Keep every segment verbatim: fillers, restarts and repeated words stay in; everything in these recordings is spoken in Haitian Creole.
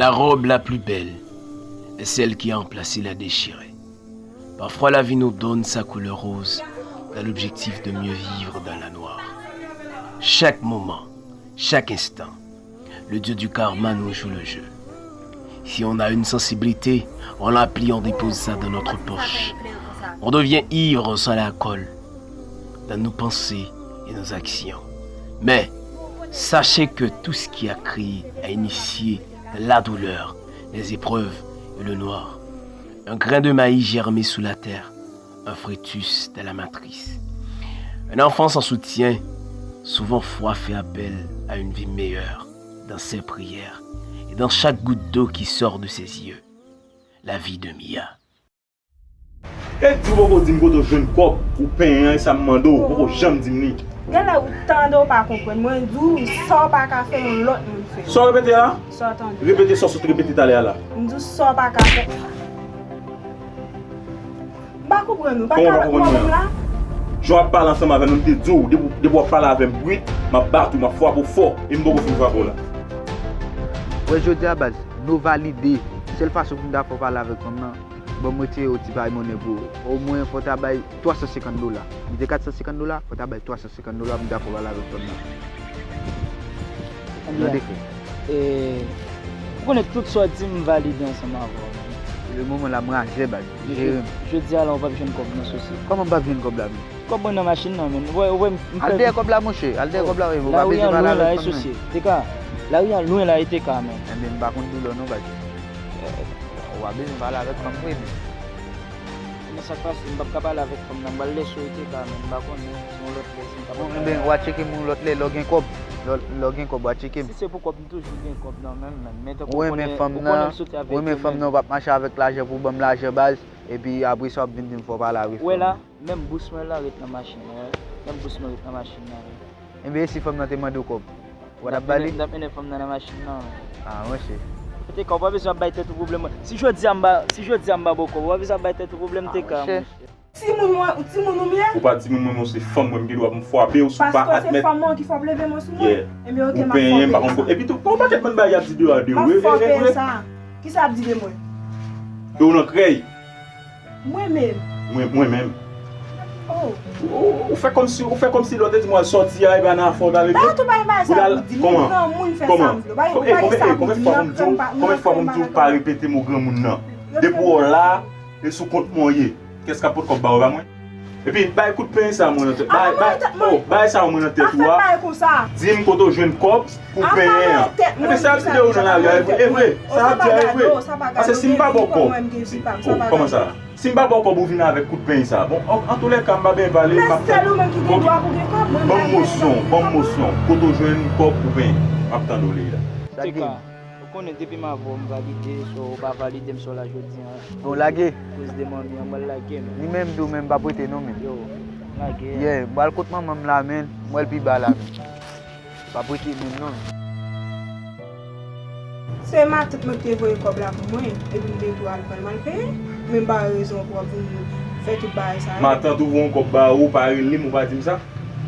La robe la plus belle est celle qui a remplacé la déchirée. Parfois, la vie nous donne sa couleur rose dans l'objectif de mieux vivre dans la noire. Chaque moment, chaque instant, le dieu du karma nous joue le jeu. Si on a une sensibilité, on la plie, on dépose ça dans notre poche. On devient ivre sans l'alcool, dans nos pensées et nos actions. Mais sachez que tout ce qui a créé, a initié la douleur, les épreuves et le noir. Un grain de maïs germé sous la terre, un fœtus dans la matrice. Un enfant sans soutien, souvent foi fait appel à une vie meilleure dans ses prières et dans chaque goutte d'eau qui sort de ses yeux. La vie de Mia. E di w poko di m kote w jwenn kòb pou penyen an, e sa m mande w, ou poko janm di m li. Genlè ou tande w pa konprann. Mwen di w sa w pa ka fè yon lòt moun fè. Sa w repete a? Sa w tande. Repete sa w sot repete talè a la. M di w sa w pa ka fè. M pa konprann ou. Pa ka wè m la? Jan w ap pale ansanm avè m, m te di w, depi depi w ap pale avè m brit, m ap bat ou, m ap frape w fò, e m poko fin frape w la. Wè jodi a baz, nou valide. Sèl fason pou m ta fè w pale avèk fanm nan, ban m retire yon ti pay monnen pou ou. Omwen fò w ta bay twa san senkant dola. Li te kat san senkant dola, fò w ta bay twa san senkant dola pou m ta fè w pale avèk fanm nan. Nan de fè. Ou konnen tout sa w di m valide ansanm avè w. Le moman la m raje baz. Jere m. Jodi a la ou p ap jwenn kòb nan sosyete. Kòman m p ap jwenn kòb la menm? Kòb mwen nan machin nan menm. Ou wè, ou wè m fè. Al dèyè kòb la monchè, al dèyè kòb la wi. Ou pa bezwen pale avèk fanm nan. Lari a lwen la e sosye. Teka. Lari a lwen la e teka menm. Enben m pa konn doulè w non baz. Ou pa bezwen pale avèk fanm vre menm. Konnen sa k pase, m p ap ka pale avèk fanm nan, m pral lèse w e teka menm, m pa konnen, se yon lòt lè si m kapab pale avèk fanm nan. Enben w a tcheke m yon lòt lè, lè w gen kòb, lè w gen kòb w a tcheke m. Si se pou kòb m toujou gen kòb nan men m menm, men tankou ou konnen m soti avèk yo menm. Ou renmen fanm nan, ou p ap mache avèk lajan pou w ban m lajan baz, epi apre sa w ap vin di m fò w pale avèk fanm nan. Ou wè la, menm bous mwen la ret nan machin nan, menm bous mwen ret nan machin nan wi. Enben e si fanm nan te mande w kòb? Ou pa t ap ba li? M t ap mennen fanm nan nan machin nan. Ah monchè. Teka, ou pa bezwen ap bay tèt ou pwoblèm. Si jodi a m ba, si jodi a m ba ba w kòb, ou pa bezwen ap bay tèt ou pwoblèm Teka monchè. Timoun mwen, ou timoun ou m ye? Ou pa timoun mwen, mwen se fanm mwen, m gen dwa pou m frape w si w pa admèt. Paske se fanm mwen ki fè w leve m osou mwen. Ebyen oke, m ap fè w peye sa. Epi tou, gon pakèt bann bagay y ap di deyò a de w. M ap fè w peye sa. Kisa y ap di de mwen? Ke w nan krèy. Mwen menm. Mwen, mwen menm. Oh. Ou, ou fè kòmsi, ou fè kòmsi lè w te di m w al sòti a, e pa nan afè w t al rete. Ba tou bay bay sa pou di, men granmoun fè sa m vle. Ba e bay sa pou di nan krèm pa, nan krèm pa. Konbyen fwa pou m di w pa repete mo granmoun nan? Depi w la, e sou kont mwen w ye. Kès k ap pot kòb ba w, e pa mwen? Epi bay kout penyen sa mwen nan tèt. Bay, bay, oh, bay sa mwen nan tèt ou a. Di m kote w jwenn kòb pou penyen an. Epi sa ap di de ou nan lari a, e vre. Sa ap di a, e vre. Paske si m pa ba w kòb, oh, kòman sa? Si m pa ba w kòb ou vin avèk kout peny sa. Bon, an, antoulèka, m pa benyen pale, m ap fè. Ban m mosyon, ban m mosyon. Kote w jwenn kòb pou peny? M ap tande w lè la. Teka, ou konnen depi m avè w m valide, so ou pa valide m sa w la jodi a. Bon, lage. Koz de manmi an, m pral lage men. Li menm tou, men m p ap rete non men. Yo, lage. Yeah, m pral kot manman m la men, m wè l pi ba la men. Pa prete menm non. Se matant mwen ki te voye kòb la pou mwen, epi m te di w al pran l, m al peye. Men m pa wè rezon pou w ap vin fè tout bagay sa yo. Matant ou voye yon kòb ba ou, ou pa rele m, ou pa di m sa?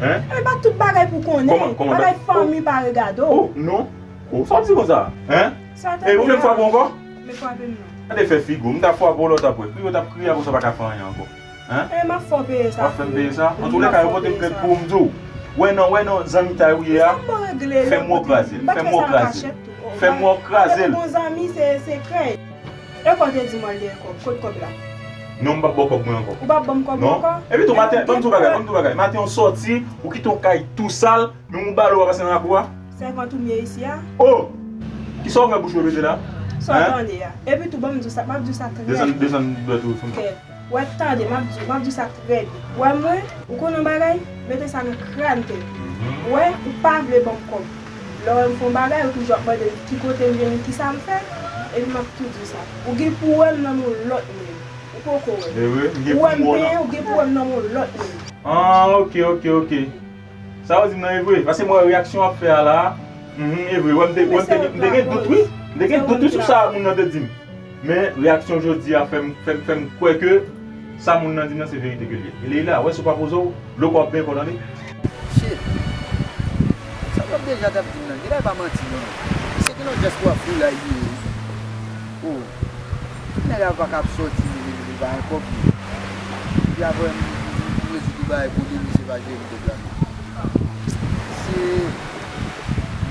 Hein? E pa tout bagay pou w konnen. Bagay fanmi pa regade w. Oh, non. Oh, sa w ap di konsa? Hein? E ou vle m frape w ankò? Men frape m non. Gade fè figi w, m ta frape w lè w t ap wè. Kriye w t ap kriye, apre sa w pa ka fè anyen ankò. Hein? E m ap fè w peye sa. W ap fè m peye sa? Antoulèka, yo pote m plent pou ou, m di w. Wè non, wè non, zanmitay ou ye a. Fè m wè w kraze l, fè m wè w kraze l. Fè m wè w kraze l. Bon zanmi, se sekrè. E kò w te di m w al dèyè kòb, kot kòb la? Non, m p ap ba w kòb mwen ankò. Ou p ap ban m kòb mwen ankò? Epi tou, maten, ban m di w bagay, ban m di w bagay. Maten w sòti, ou kite yon kay tou sal, menm yon balo pa pase nan lakou a. Sèvant ou m ye isi a? Oh! Kisa w fè bouch ou repete la? Sa w tande a? Epi tou, ban m di w sa, m ap di w sa trè byen. Desann, desann dwèt ou sou mwen. Wè, tande, m ap di w, m ap di w sa trè byen. Wè mwen, ou konnen yon bagay? Mete sa nan kràn tèt ou. Wè, ou pa vle ban m kòb. Lè w wè m fè yon bagay, ou toujou ap mande m ki kote m jwenn li, kisa m fè, epi m ap tou di w sa. Ou gen pou w wè m nan men yon lòt nèg. Ou poko wè. Ou wè m penyen, ou gen pou w wè m nan men yon lòt nèg. Ah, ok, ok, ok. Sa w di m nan e vre. Paske m wè reyaksyon w ap fè a la. Mhm, e vre. Wè, m te, wè, m te, m te gen dout, wi. M te gen dout, wi, sou sa moun nan te di m. Men, reyaksyon jodi a fè m, fè m, fè m kwè ke sa moun nan di m nan se verite ke l ye. E Leila, wè, si w pa poze w, dlo kò ap benyen fò, tande. Shit. Sa w ap deja t ap di m nan, genlè e pa manti non. Se ki nan dyaspora foulay li ye, wi. Oh, nèg la pa ka ap sòti, li, li, li pa gen kòb, li. Epi apre, m, m, m, m resi tou bagay pou li, misye pa jere m kòb la, non. Se,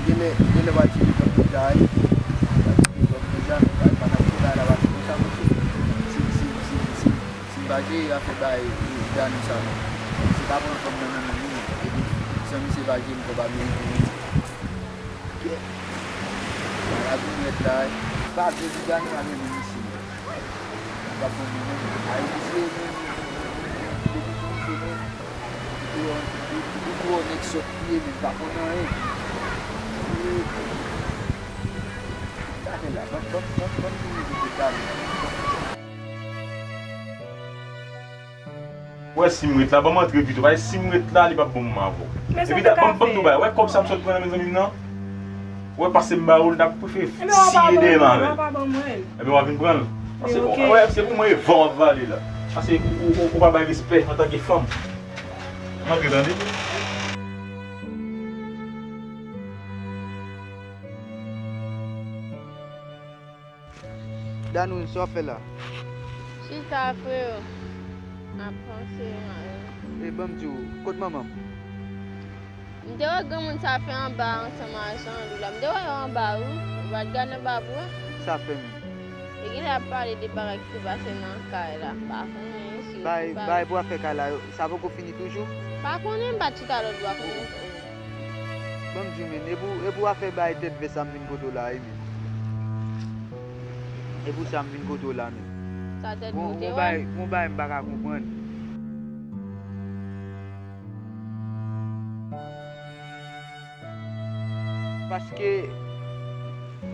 genlè, genlè pa jere kòb deja, wi. Pa jere kòb deja, men pa, pa t ap fè bagay la, pa t konsa, monchè. Si, si, si, si, si m pa jere afè bagay, e, Dani sa, non. Misye pa pran kòb nan men m, non. Epi, san misye pa jere m kòb a merite, non. Kè. Bagay pou mèt la, pa vle di Dani pa renmen misye. Li pa konn renmen. Ay, misye, men, men, men, men, men, depi pou misye, men, depi pou, depi pou nèg sòt li ye, men, pa konn anyen. Sa fè la, ban, ban, ban, ban m fini kote Dani. Wè, si m ret la, ban m antre pito. Paske si m ret la, li p ap bon pou m avè w. Men sa Epi, te ka ban m, ban m fè. Di w bagay, wè kòb sa m sot pran nan men zanmi m nan? Wè, pase m ba ou l, n ap prefere Ebyen, w pa siye ban mwen, dèyè l avè l. W pa ban mwen l. Ebyen, w a vin pran l. Paske, Men, ok. Wè, se pou mwen, e van w ap vale la. Paske ou, ou, ou pa bay respè antanke fanm. M antre, tande. Danoun, sa w ap fè la? Chita, freo. M ap panse, mari. E ban m di w, kot manman m? M te wè granmoun sa fè anba ansanm a Jean Louis la. M te wè yo anba, wi. Ou pa t gade anba pou wè? Sa fè menm? E genlè ap pale de bagay ki te pase nan kay la. M pa konnen si yo Bay, te pale. Bay pou afè kay la, yo, sa poko fini toujou? Pa konnen, m pa t chita lòt bò a konnen. Ban m di w, men, e pou, e pou afè bay tèt vè sa m vin kote w la, wi, men. E pou sa m vin kote w la, men. Sa tèt Gon, monte, gon wè? Bay, gon bay m pa ka konprann. Paske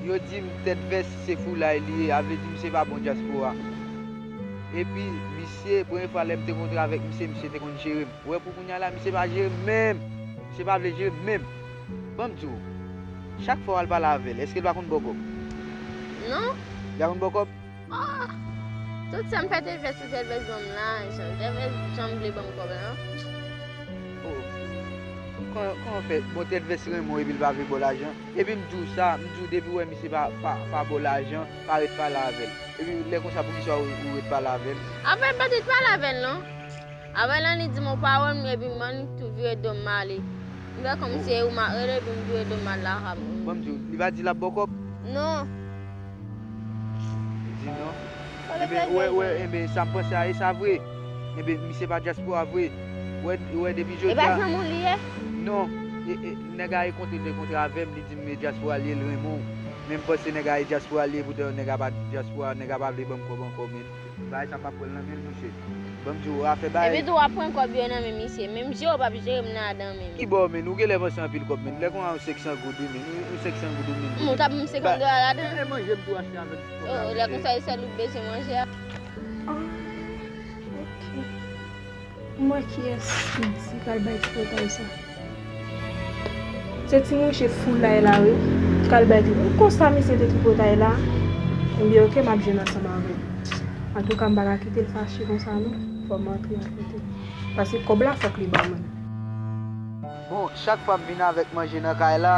yo di m tèt vè se foulay li ye, a vle di misye pa bon dyaspora. Epi, misye, premye fwa lè m te kontre avèk misye, misye te konn jere m. Ou wè pou kounye a la, misye pa jere m menm. Misye pa vle jere m menm. Ban m di w, chak fwa w al pale avè l, èske l pa konn ba w kòb? Non. Li pa konn ba w kòb? Ah! Tout sa m fè tèt vès pou tèt vès ban m lajan. Tèt vès janm vle ban m kòb la, non. Oh. Kòman, kòman fè? Bon, tèt vès renmen w epi l pa vle ba w lajan. Epi m di w sa, m di w depi w wè misye pa, pa, pa ba w lajan, pa ret pale avè l. Epi lè konsa, poukisa w, ou ret pale avè l? Apre, m pa t ret pale avè l, non. Apre lan, li di m yon pawòl, m epi m annik tou vire do m ale. M fè kòmsi e ou m ap rele, epi m vire do m al lakay mwen. Ban m di w, li pa di l ap ba w kòb? Non. Li di non. Enben, ou wè, ou wè, enben, sa m panse a, e sa vre. Enben, misye pa dyaspora vre. Ou wè, ou wè, depi jodi a. E pa zanmi w li ye? Non. E, e, nèg a e kontre, te kontre avè m, li di m e dyaspora li ye, l renmen w. Men m panse nèg a e dyaspora li ye, poutan nèg a pa dyaspora, nèg a pa vle ban m kòb ankò, men. Bagay sa m p ap pran l nan men l, monchè. Ban m di w, afè bagay. Epi tou w ap pran kòb yo nan men misye. Menm je w p ap jere m nan adan menm. Ki bò, men? Ou genlè panse anpil kòb, men. Lè konsa yon senk san goud, wi, men. Yon, yon senk san goud, wi, men. Ou t ap ban m senkant dola ladan? E manje m tou achte avèk kòb la, monchè. Oh, lè konsa, e sèl ou k bezwen manje a. Ah, ok. M wè kiyès ki di k al bay tripotay sa. Se ti mouche foulay la, wi. K al bay tripotay. Ou konsa misye te tripotay la? Ebyen, oke, m ap jwenn ansanm avè l. Antouka, m pa ka kite l fache konsa, non. Fò m antre a kote. Paske kòb la, fòk li ban mwen. Bon, chak fwa m vin avèk manje nan kay la,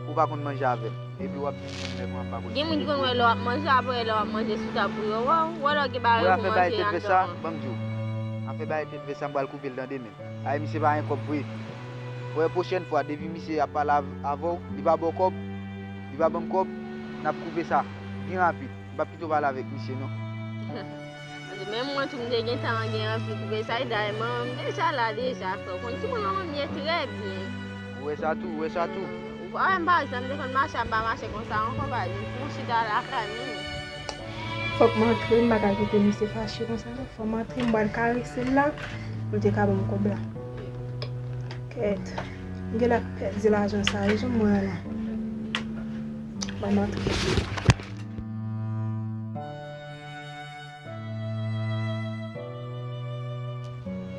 ou pa konn manje avè m. Epi w ap vin di m lè mwen pa konn Gen moun ki konn wè lè w ap manje, apre lè w ap manje sou tab pou yo wè w. Wè lè w gen bagay pou manje anndan an. Ban m di w. Afè bay tèt vè sa, m pral koupe l tande, men. Ay, misye pa gen kòb vre. Wè, pwochèn fwa, depi misye ap pale av-, avè w, li pa ba w kòb, li pa ban m kòb, n ap koupe sa. Byen rapid. M p ap kite w pale avèk misye, non. Paske menm mwen tou, m te gentan gen anvi koupe sa, e dayè manman m deja la deja, frè. Ou konn ki moun manman m ye trè byen. Ou wè sa tou, ou wè sa tou. Ou pa wè m pa janm te konn mache, m pa mache konsa ankò, pa di m chita lakay mwen. Fòk m antre, m pa ka kite misye fache konsa, non. Fò m antre, m pral karese l la, pou l te ka ban m kòb la. Kèt. M genlè ap pèdi lajan sa, wi, jan m wè a la. Ban m antre.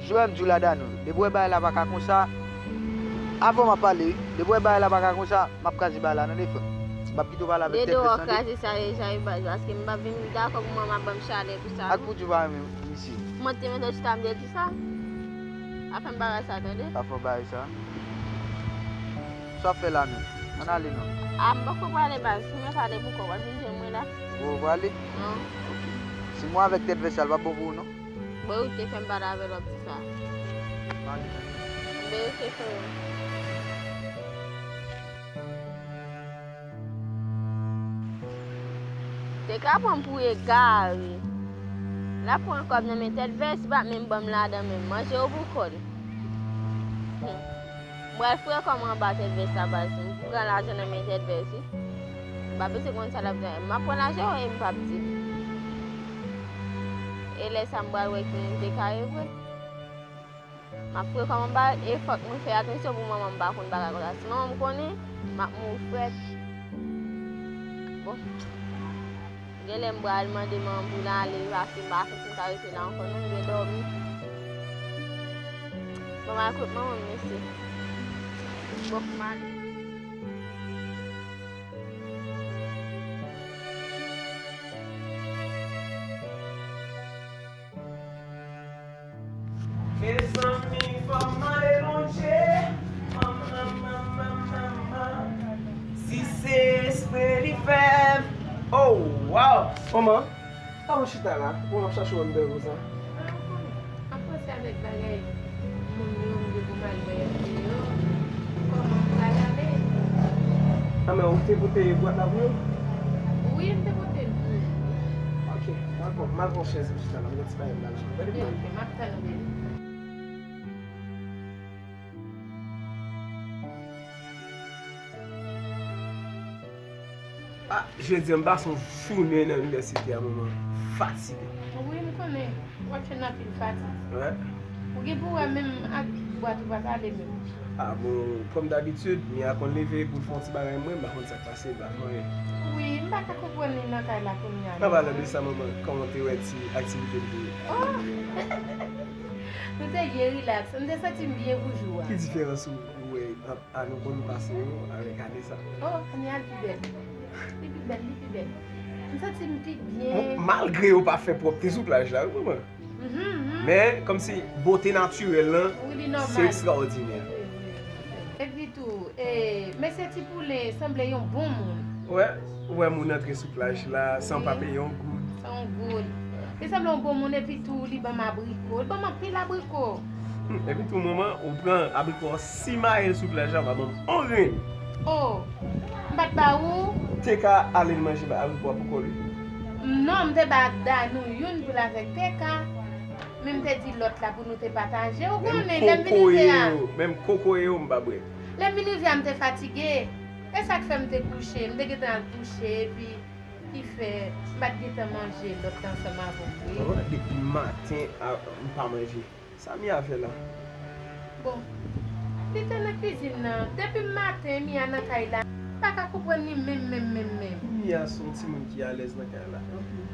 Jwè m di w la, Dani, depi w wè bagay la pa ka konsa, avan m ap pale, depi w wè bagay la pa ka konsa, m ap kraze bagay la, tande, frè m. M p ap kite w pale avèk tèt vès, tande. Dedo w kraze sa deja, wi, baz, paske m p ap vin dakò pou mwen, m ap ban m chalè pou sa, non. Ak pou di w pa renmen misye. Mwen te mete w chita, m te di sa. Pa fè m bagay sa, tande. Pa fè w bagay sa. Sa w ap fè la menm? Ann ale non. A, m poko prale baz. Si mwen pale pou kò w, w ap vin jwenn mwen la. Ou prale? Non. Ok. Si m wè avèk tèt vès la, l p ap bon pou ou, non? Bon, ou te fè m pale avè l, w ap di sa. Anben, ok, frè. Te ka pran m pou egare. L ap pran kòb nan men tèt vès, li p ap menm ban m ladan menm. Manje yo pou kò l. Hmm. M pral fre kòm anba tèt vès la baz. M pran lajan nan men tèt vès, wi. M pa bezwen konn sa l ap di. M ap pran lajan e m p ap di. E lè sa m pral wè ki moun m te kare vre. M ap fre kòm anba e fòk mwen fè atansyon pou manman m pa konn bagay konsa. Si manman m konnen, m ap mouri frèt. Bon. Genlè m pral mande manman m pou l ale, paske m pa santi m ka rete la ankò non, m vle dòmi. Bon, m al kot manman m, mesye. Bon, m ale. Mezanmi, fò m mande Bondye. Manman, manman, manman. Si se espre li fè m. Oh, wow! Manman, avan chita la, ou ap chache w anndan konsa. Ap panse avèk bagay moun yo, m gen pou m al wè yo. Kòman m pral ale? A, men ou te pote bwat la pou yo? Wi, m te pote l pou yo. Ok, m al pran, m al pran chèz m chita la, m gen ti bagay m al jwenn. Gade m nan. Ok, m ap tann ou, bebe. Ah, jodi a m pase yon jounen nan inivèsite a, manman. Fatige. Wi, m konnen. W ap jwenn anpil fatig. Wè. Ou gen pou wè menm ak bwat ou pa ka ale menm. Ah, bon, kòm dabitid, Mia konn leve pou l fè yon ti bagay mwen, m pa konn sa k pase, m pa fè anyen. Wi, m pa ka konprann li nan kay la kounye a. Pa pale de sa, manman. Kòman w te wè ti aktivite m te ye? Oh! Nou te byen rilaks. M te santi m byen pou jou a. Ki diferans ou, ou wè ant A nou konn pase yo avèk ane sa. Oh, ane a l pi bèl. Li pi bèl, li pi bèl. M santi m pi byen. Bon, malgre yo pa fè pwòpte sou plaj la, wi, manman. Mhm, mhm. Men, kòmsi bote natirèl lan, wi, li nòmal. Se ekstraòdinè. Wi, wi, wi. Epi tou, e, mesye Ti Poulen sanble yon bon moun. Wè, ou wè moun antre sou plaj la, san pa peye yon goud. San yon goud. Li sanble yon bon moun, epi tou, li ban m abriko. Li ban m anpil abriko. Hmm, epi tou, manman, ou pran abriko a, w simaye l sou plaj la, w pa ban m on grenn. Oh, m pa t ba ou? Teka ale l manje abriko a pou kò l, wi. Non, m te ba Danou youn pou l avèk Teka. Men m te di lòt la pou nou te pataje. Ou konnen, lè m vin rive a. Menm kokoye yo, m pa bwè. Lè m vin rive a, m te fatige. E sa k fè m te kouche. M te gentan al kouche, epi ki fè m pa t gentan manje lòt la ansanm avè w vre. Manman, depi maten a, m pa manje. Sa Mia fè la? Bon, li te nan kizin nan. Depi maten, Mia nan kay la. M pa ka konprann li menm, menm, menm, menm. Mia se yon timoun ki alèz nan kay la. Anpil.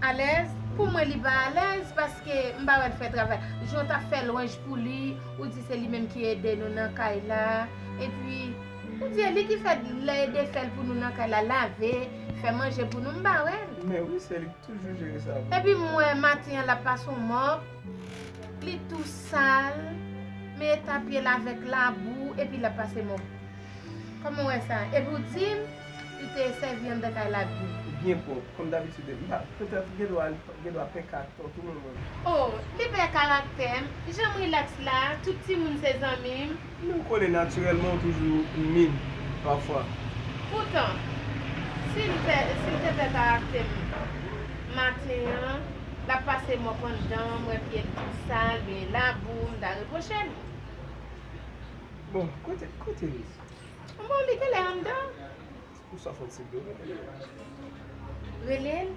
Alèz? Pou mwen, li pa alèz paske m pa wè l fè travay. Jan w t ap fè lwanj pou li, ou di se li menm ki ede nou nan kay la. Epi, ou di e li ki fè lè ede fè l pou nou nan kay la, lave, fè manje pou nou, m pa wè l. Men wi, se li k toujou jere sa pou nou. Epi m wè maten an l ap pase yon mòp, li tou sal, men eta pye l avèk labou, epi l ap pase mòp. Kòman w wè sa? Epi w di m, li te sèvi anndan kay la byen. Byen pwòp, kòm dabitid. M pa, petèt, gendwa, gendwa pè karaktè w tou, manman. Oh, li pè karaktè m. Jan m rilaks la, tout timoun se zanmi m. Men w konnen natirèlman w toujou min, pafwa. Poutan, si l pè, si l te pè karaktè m maten an, l ap pase mòp anndan, m wè pye l tou sal, benyen labou, m ta repwoche l. Bon, kote, kote li? Bon, li genlè anndan. Ou sa fè yon ti dlo, rele l. Rele l?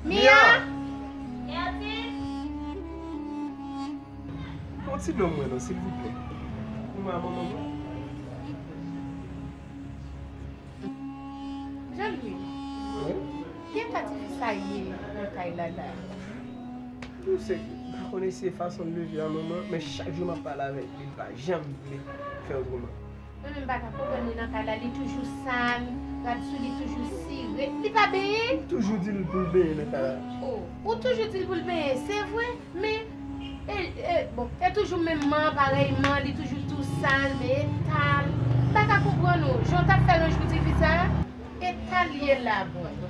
Mia! Mia! Yon ti dlo mwen non, silvouplè. Pou mwen a manman mwen. Jean-Louis, wi? Ki eta tifi sa ye nan kay la la? Ou se, m pa konnen se fason l leve a manman, men chak jou m ap pale avèk li, li pa janm vle fè otreman. Mwen menm m pa ka konprann li nan kay la, li toujou sal, rad sou li toujou sire. Li pa benyen? M toujou di l pou l benyen nan kay la. Oh, ou toujou di l pou l benyen, se vre, men e, e, bon, e toujou menm man, parèyman, li toujou tou sal, men eta l. M pa ka konprann ou, jan w t ap fè lwanj pou tifi sa a, eta l ye la, bon.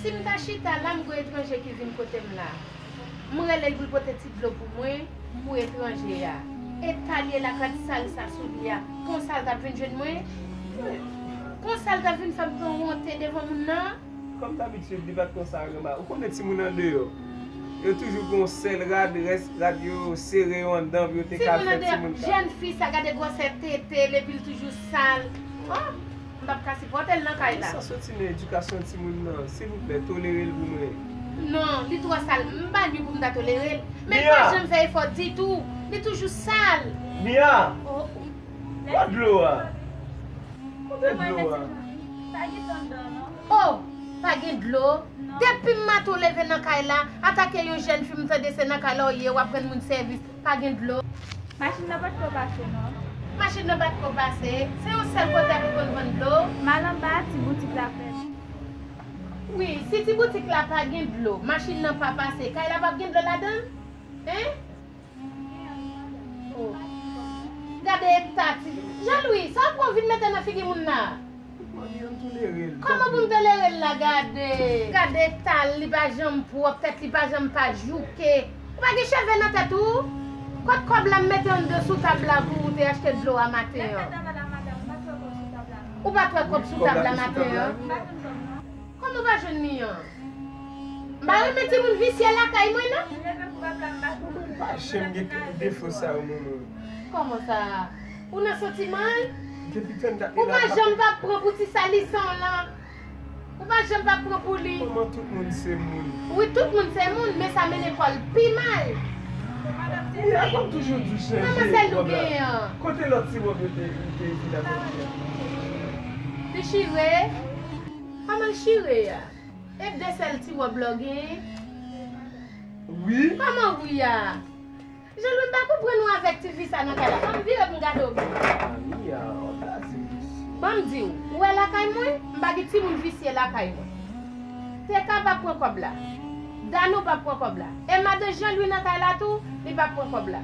Si m ta chita la, m gon etranje ki vin kote m la. M rele l pou l pote ti dlo pou mwen, pou etranje a. Eta l ye la, gad sal sa sou li a. Konsa l t ap vin jwenn mwen? Konsa l t ap vin fè m pran wonte devan moun nan? Kòm dabitid, li pa t konsa, Rema. Ou konnen timoun andeyò. Yo toujou gon sèl rad, rès rad yo sere yo anndan pou yo te ka fè timoun ka. Jèn fi sa, gade gwosè tete l, epi l toujou sal. Oh, m p ap ka sipòte l nan kay la. Sa soti nan edikasyon timoun nan. Silvouplè, tolere l pou mwen. Non, li twò sal. M pa lwi pou m ta tolere l. Men l pa janm fè efò ditou. Li toujou sal. Mia! Oh, oh. Kote dlo a? Kote dlo a? Pa gen dlo, non. Oh, pa gen dlo? Non. Depi maten w leve nan kay la, atake yon jèn fi, m tande se nan kay la w ye, w ap rann moun sèvis. Pa gen dlo. Machin nan pa t ko pase, non. Machin nan pa t ko pase. Se yon sèl kote ki konn vann dlo. M al anba, ti boutik la fèmen. Wi, si ti boutik la pa gen dlo, machin nan pa pase, kay la p ap gen dlo ladan l? Hein? Oh. Gade eta ti. Jean Louis, sa w pran vin mete nan figi moun nan? Manmi, ann tolere l, tanpri. Kòman pou m tolere l la? Gade. Gade eta l, li pa janm pwòp, tèt li pa janm pa jouke. Ou pa gen cheve nan tèt ou? Kot kòb la m mete anndan sou tab la pou ou te achte dlo a maten an? Ou pa t wè kòb sou tab la maten an? Kòman w pa jwenn li an? M pa renmen timoun visye lakay mwen, non. Manman, m pa janm gen tout defo sa yo, manman. Kòman sa? Ou nan santiman l? Depi tann dat li la. Ou pa janm pa pran pou ti salisan w lan. Ou pa janm pa pran pou li. Manman, tout moun se moun. Wi, tout moun se moun, men sa mennen kò l pi mal. Mia, kòm toujou di w chanje wòb la. Manman, sèl ou genyen an. Kote lòt ti wòb yo te, te vin avèk li a? Li chire? Kòman l chire a? E de sèl ti wòb la w genyen? Wi. Kòman wi a? Jean Louis, m pa konprann ou avèk ti fi sa nan kay la. Fò m vire pou m gade w byen. Mami, a, w ap blaze m, mesye. Ban m di w, ou wè lakay mwen, m pa gen timoun visye lakay mwen. Teka p ap pran kòb la. Danou p ap pran kòb la. E madan Jean Louis nan kay la tou, li p ap pran kòb la.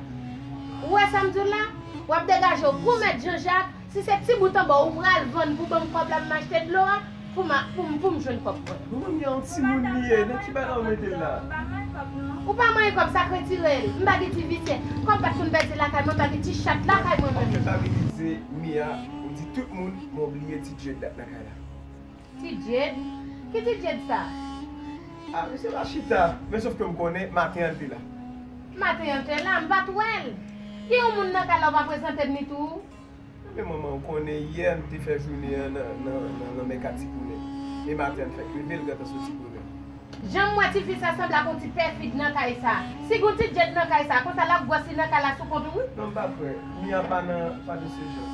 Ou wè sa m di w la? W ap degaje w pou mèt Jean Jacques. Si se ti bout anba w ou pral vann pou ban m kòb la pou m achte dlo a, pou m, pou m, pou m jwenn kòb mwen. Manman, m gen yon timoun li ye, nan ki bagay ou mete l la? Ou pa manyen kòb, sa k retire l. M pa gen ti visye. Kòb pa t konn pèdi lakay mwen, m pa gen ti chat lakay mwen menm. Ok, pa vin di Mia, ou di tout moun, men w bliye ti Djed la nan kay la. Ti Djed? Ki ti Djed sa? Ah, mesye pa chita. Men sòf ke m konnen, maten an l te la. Maten an l te la, m pa t wè l. Gen yon moun nan kay la ou pa prezante m li tou? Men manman, ou konnen yè m te fè jounen an nan, nan, nan lanmè Katipounen. E maten an fèk leve, l gentan soti pwomenn. Jan m wè tifi sa sanble ak yon ti pèfid nan kay sa. Si gon ti Djed nan kay sa, konsa l ap gwòs li nan kay la sou kont ou wi. Non, m pa kwè. Mia pa nan, pa de se jan.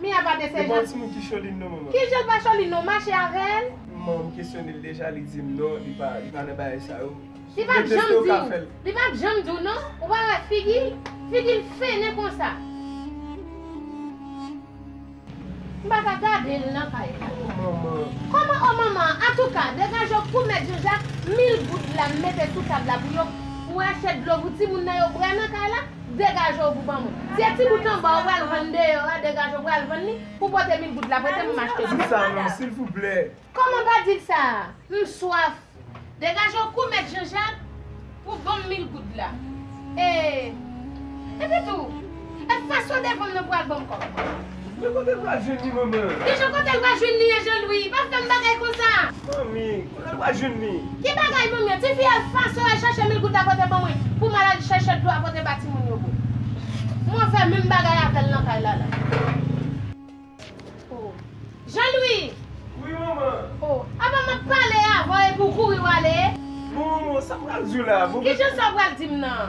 Mia pa de se jan. E pa yon timoun ki cholin non, manman. Ki jan l pa cholin non, mache avè l? Manman, m kesyone l deja, li di m non, li pa, li pa nan bagay sa yo. Li p ap janm di w. Li p ap janm di w non. Ou pa wè figi l? Figi l fennen konsa. M pa ka gade l nan kay la. Oh, manman. Kòman, oh, manman? Antouka, degaje w pou mèt Jean Jacques, mil goud la m mete sou tab la pou yo, pou w achte dlo pou timoun nan yo bwè nan kay la, degaje w pou ban mwen. Si e ti bout anba w pral vann deyò a, degaje w pral vann li, pou pote mil goud la, pote m achte dlo. Di sa non, silvouplè. Kòman pa di l sa? M swaf. Degaje w kou mèt Jean Jacques pou ban m mil goud la. E, epi tou, e fason devan m nan pral ban m kòb. Men kote l pral jwenn li, manman? Kijan kote l pral jwenn li an, Jean Louis? Pa fè m bagay konsa. Manmi, kote l pral jwenn li? Ki bagay, manmi? Tifi a fason al chache mil goud la pote ban mwen pou m al chèche dlo a pote ba timoun yo bwè. Mwen fè menm bagay avè l nan kay la la. Oh. Jean Louis! Wi, manman. Oh, apa m ap pale avè w epi w kouri w ale? Bon, manman, sa m pral di w la? Bon, kijan sa w pral di m nan?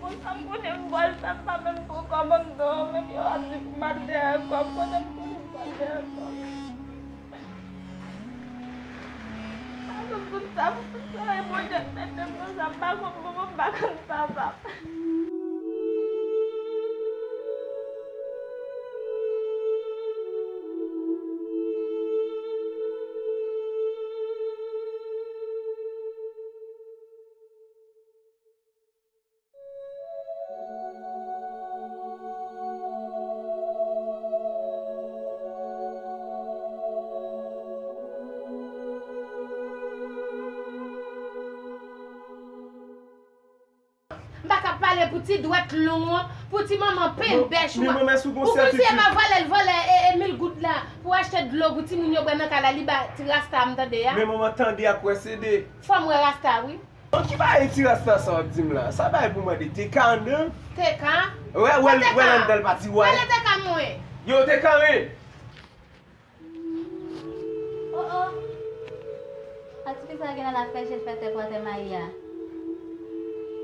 Bon, sa m konnen m pral fè, m pa menm gon kòb anndan, menm yo ap di pou m al dèyè kòb, kote m konnen m pral dèyè kòb? Sa m konn sa, m konn sa, e Bondye k mete m konsa, m pa konn manman, m pa konn papa. Pou ti dwèt long ou an, pou ti manman penbèch ou an. Men manman, si w gon sètitid. Ou konn si e pa vòlè l vòlè e, e mil goud la pou achte dlo pou timoun yo bwè nan kay la, li ba ti rasta a m tande a. Men manman, tande ak wè se de. Fò m wè rasta a, wi. Bon, ki bagay ti rasta sa w ap di m la? Sa bagay pou mande T K anndan? T K? Wè, wè, wè l anndan l pa di wè. Wè T K mwen. Yo, T K wi. Oh, oh. A ti fi sa gen nan l ap fè je l fè tè pou atè mayi a.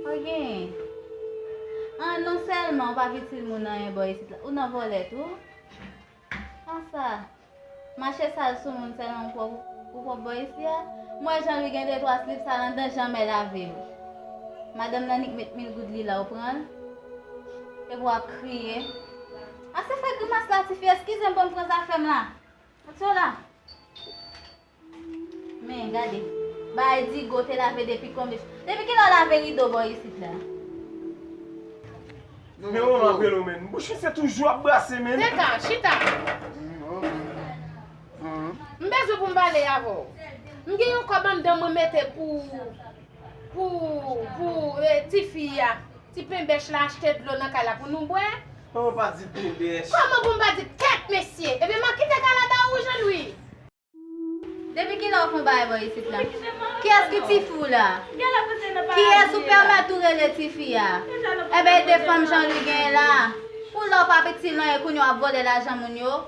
Ou genyen. Ah, non sèlman ou pa itil moun anyen bò isit la. Ou nan vòlè tou. Konsa. Mache sal sou moun sèlman ou pwòp, ou pwòp bò isi a. M wè Jean Louis gen de twa slip sal anndan, janmè lave yo. Madanm nan nik met mil goud li la, ou pran l. Epi w ap kriye. Ase fè grimas la, tifi, eskize m pou m pran zafè m la. Atchola. Men, gade. Bay Digo te lave depi konbyen. Depi kilè w lave rido bò isit la? Men manman ap rele w, men. Bouch misye toujou ap brase, men. Teka, chita. M bezwen pou m pale avè w. M gen yon kòb anndan mwen mete pou, pou, pou, eh, tifi a. Ti penbèch la achte dlo nan kay la pou nou bwè. Kòman pa di penbèch? Kòman pou m pa di kèt, mesye? Ebyen, m ap kite kay la ba ou, Jean Louis. Depi kilè w fè yon bagay bò isit la? Kiyès ki tifi w la? Kiyès ou pèmèt ou rele tifi a? Enben, e de fanm Jean Louis genyen la. Pou lè w pa itil anyen, kounye a w ap vòlè lajan moun yo.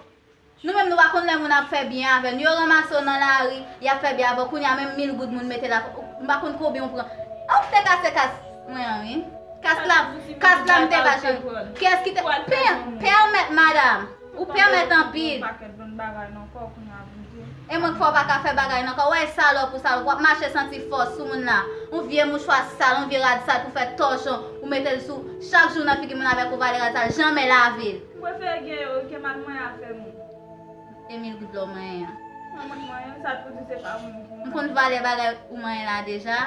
Nou menm, nou pa konn lè moun ap fè byen avè nou. Yo ranmase w nan lari, y ap fè byen avè w. Kounye a, menm mil goud moun mete la, m pa konn konbyen w pran. A, w te kase kas mwen an, wi. Kas la, kas la, m te pa jwenn. Kiyès ki te pè-, pèmèt, madanm? Ou pèmèt anpil. E mwen k fè w pa ka fè bagay nan kò. Wè salòp ou salòp, w ap mache santi fòs sou moun la. Yon vye mouchwa sal, yon vye rad sal pou fè tòchon, ou mete l sou chak jou nan figi moun avèk yon valè rad sal, janmè lave l. M prefere gen yo ke m al manyen afè moun. De mil goud lò manyen an. Mwen manyen, sa t pou di se pa mwen ki. M konn valè bagay ou manyen la deja.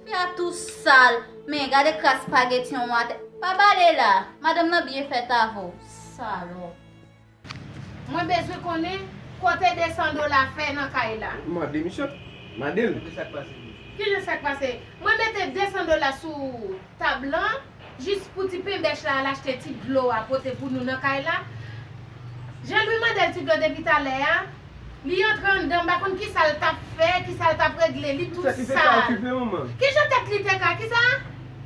Fi a tou sal. Men gade kras spageti yon atè. Pa bale la. Madanm nan byen fèt avè w. Salòp. Mwen bezwen konnen kote de san dola fè nan kay la. Mande misye. Mande l. Kijan sa k pase? Mwen mete de san dola sou tab lan, jis pou ti penbèch la al achte ti dlo a pote pou nou nan kay la. Jean Louis mande l ti dlo depi talè a. Li antre anndan, m pa konn kisa l t ap fè, kisa l t ap regle, li tou sal. Kijan tèt li te ka, kisa?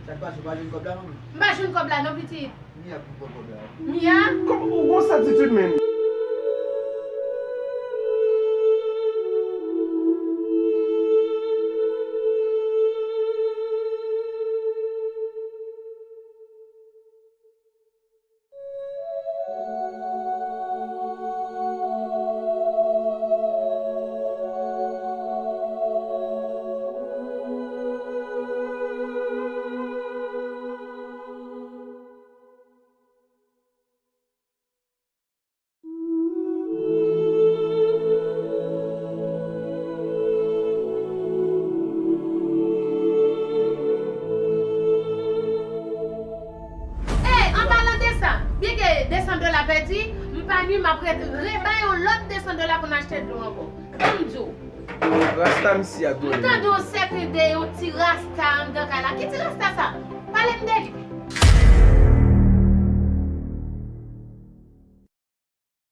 Sa k pase, ou pa jwenn kòb la, manman? M pa jwenn kòb la non, pitit. Mia pou pran kòb la. Mia? Kòman ou gon sètitid, menm? Ey, an palan de sa, byen ke de san dola pèdi, m pa ni, m ap ret rebay yon lòt de san dola pou n achte dlo ankò. Ban m di w. Rasta misye a gwo. M tande yon sèten de yon ti rasta anndan kay la. Ki ti rasta sa? Pale m de li.